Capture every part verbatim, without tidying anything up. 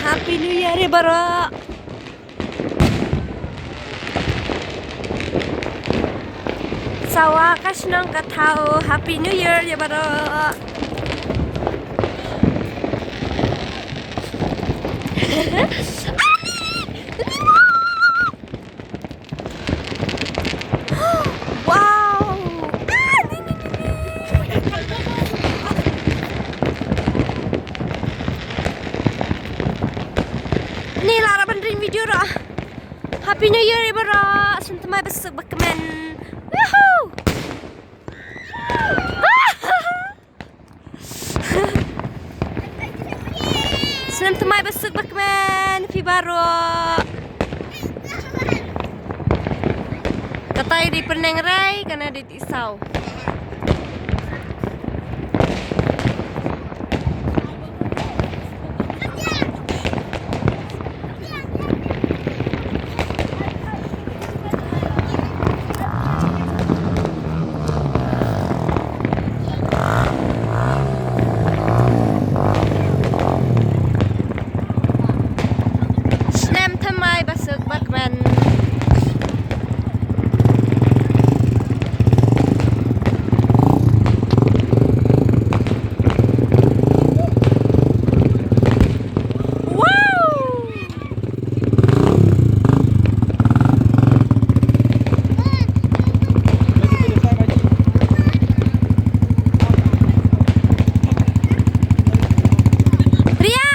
Happy New Year ïa baroh. Sawa ka shnong ka thaw, Happy New Year ïa baroh. Wow! Ah, ni, ni, ni, ni. Ni la ra ban ring video ra. Happy New Year ïa baroh. Sngewthuh mai ba suk ba kmen. Woohoo! Snem thymmai ba suk ba kmen phi baroh. Kata i dei pyrneng rai, kane dei i saw. Snem thymmai ba suk ba kmen. Wow! Ria!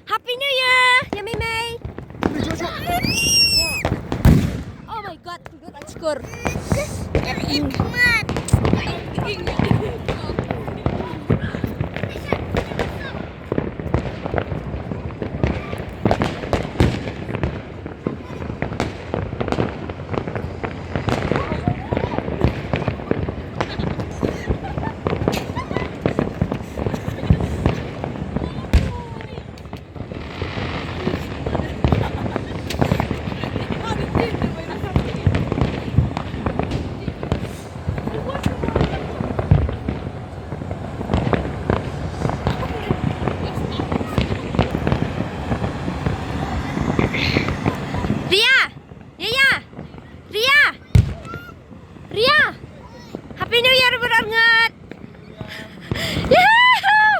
Happy New Year! Yummy May! Oh my God! Good, I score. Ria! Ria! Ria! Ria! Happy New Year, brother ngat! Yahoo!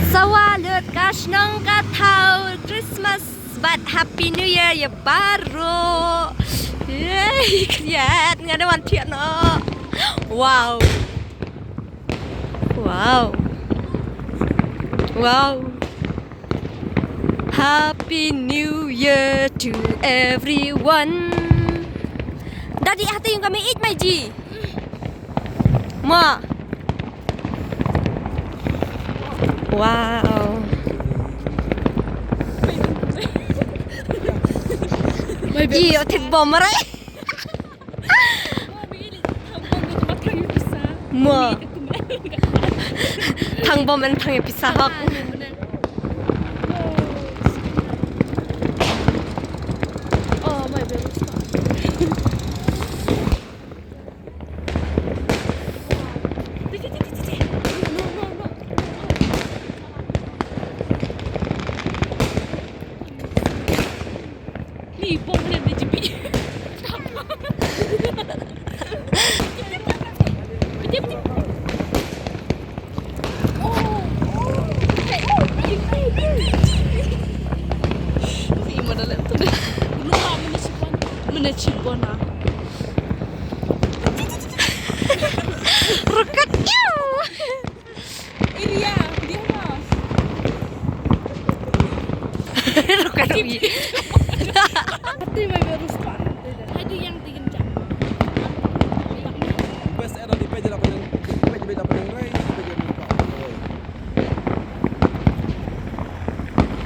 Sawa lut ka shnong ka thaw, Christmas bad Happy New Year ïa baroh. Yay, khriat, nga da wan thiah noh. Wow. Wow. Wow. Happy New Year to everyone. Daddy, hati yung kami eat my G. Ma. Wow. Ji, o thik bom, right? Mo. Thang bom and thang ïa pisa hok. Ni bom ne ni jipi. Mana chibon ah. Rukat. Iria, dia lah. Rukat.